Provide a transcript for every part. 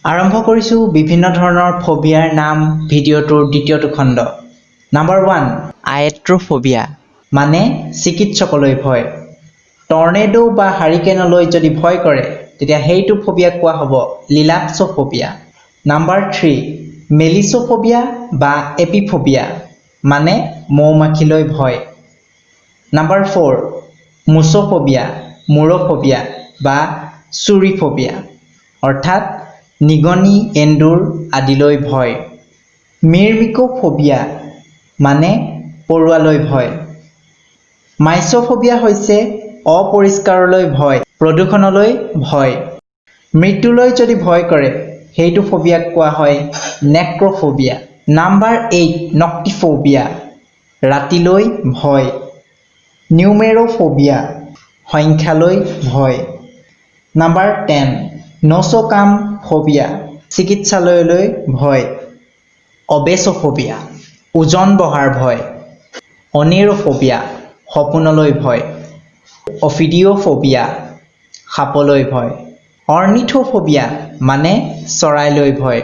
আৰম্ভ কৰিছোঁ বিভিন্ন ধৰণৰ ফবিয়াৰ নাম ভিডিঅ'টোৰ দ্বিতীয়টো খণ্ড। নাম্বাৰ 1, আয়েট্ৰফবিয়া মানে চিকিৎসকলৈ ভয়। টৰ্নেডো বা হাৰিকেনলৈ যদি ভয় কৰে, তেতিয়া সেইটো ফবিয়াক কোৱা হ'ব লিলাপছফবিয়া। নাম্বাৰ 3, মেলিছফবিয়া বা এপিফবিয়া মানে মৌ মাখিলৈ ভয়। নাম্বাৰ 4, মুছফবিয়া, মুৰফবিয়া বা চুৰিফবিয়া, অৰ্থাৎ নিগনি, এন্দুৰ আদিলৈ ভয়। মিৰমিকোফবিয়া মানে পৰুৱালৈ ভয়। মাইছফবিয়া হৈছে অপৰিষ্কাৰলৈ ভয়, প্ৰদূষণলৈ ভয়। মৃত্যুলৈ যদি ভয় কৰে, সেইটো ফবিয়াক কোৱা হয় নেক্ৰফবিয়া। নাম্বাৰ 8, নক্টিফবিয়া, ৰাতিলৈ ভয়। নিউমেৰ'ফবিয়া, সংখ্যালৈ ভয়। নাম্বাৰ 10, নছ'কামফবিয়া, চিকিৎসালয়লৈ ভয়। অবেছফবিয়া, ওজন বঢ়াৰ ভয়। অনেৰ'ফবিয়া, সপোনলৈ ভয়। অফিডিঅ'ফবিয়া, সাপলৈ ভয়। অৰ্নিথোফবিয়া মানে চৰাইলৈ ভয়।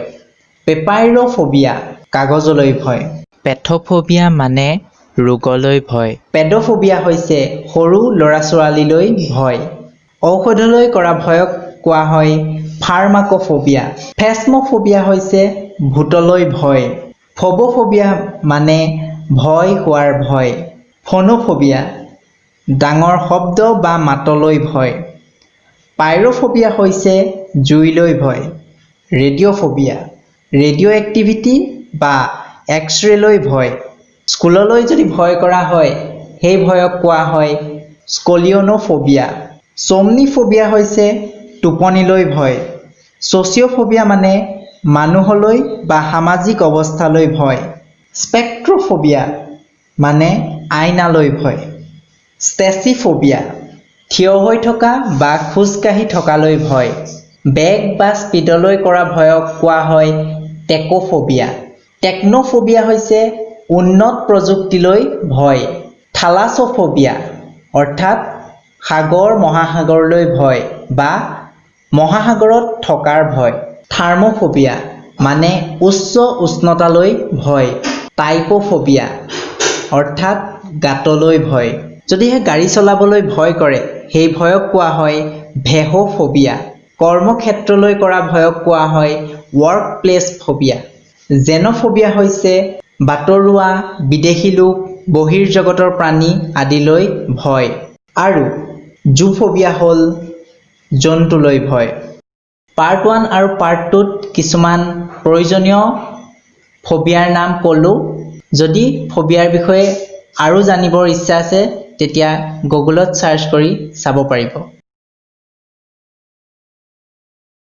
পেপাইৰ'ফবিয়া, কাগজলৈ ভয়। পেথফবিয়া মানে ৰোগলৈ ভয়। পেড'ফবিয়া হৈছে সৰু ল'ৰা ছোৱালীলৈ ভয়। ঔষধলৈ কৰা ভয়ক কোৱা হয় ফাৰ্মাক'ফবিয়া। ফেচম'ফবিয়া হৈছে ভূতলৈ ভয়। ফ'ব'ফবিয়া মানে ভয় হোৱাৰ ভয়। ফ'ন'ফবিয়া, ডাঙৰ শব্দ বা মাতলৈ ভয়। পাইৰ'ফবিয়া হৈছে জুইলৈ ভয়। ৰেডিঅ'ফবিয়া, ৰেডিঅ' এক্টিভিটি বা এক্স-ৰেলৈ ভয়। স্কুললৈ যদি ভয় কৰা হয়, সেই ভয়ক কোৱা হয় স্কলিয়ন'ফবিয়া। চ'মনিফবিয়া হৈছে টোপনিলৈ ভয়। ছ'চিঅ'ফবিয়া মানে মানুহলৈ বা সামাজিক অৱস্থালৈ ভয়। স্পেক্ট্ৰফবিয়া মানে আইনালৈ ভয়। ষ্টেচিফবিয়া, থিয় হৈ থকা বা খোজকাঢ়ি থকালৈ ভয়। বেগ বা স্পীডলৈ কৰা ভয়ক কোৱা হয় টেক'ফবিয়া। টেকন'ফবিয়া হৈছে উন্নত প্ৰযুক্তিলৈ ভয়। থালাছ'ফবিয়া অৰ্থাৎ সাগৰ মহাসাগৰলৈ ভয় বা মহাসাগৰত থকাৰ ভয়। থাৰ্ম'ফবিয়া মানে উচ্চ উষ্ণতালৈ ভয়। টাইপ'ফবিয়া অৰ্থাৎ গাঁতলৈ ভয়। যদিহে গাড়ী চলাবলৈ ভয় কৰে, সেই ভয়ক কোৱা হয় ভেহ'ফবিয়া। কৰ্মক্ষেত্ৰলৈ কৰা ভয়ক কোৱা হয় ৱৰ্ক প্লেচ ফবিয়া। জেন'ফবিয়া হৈছে বাটৰুৱা, বিদেশী লোক, বহিৰ্জগতৰ প্ৰাণী আদিলৈ ভয়। আৰু জুফবিয়া হ'ল জন্তুলৈ ভয়। পাৰ্ট 1 আৰু পাৰ্ট 2ত কিছুমান প্ৰয়োজনীয় ফবিয়াৰ নাম ক'লোঁ। যদি ফবিয়াৰ বিষয়ে আৰু জানিবৰ ইচ্ছা আছে, তেতিয়া গুগলত চাৰ্চ কৰি চাব পাৰিব।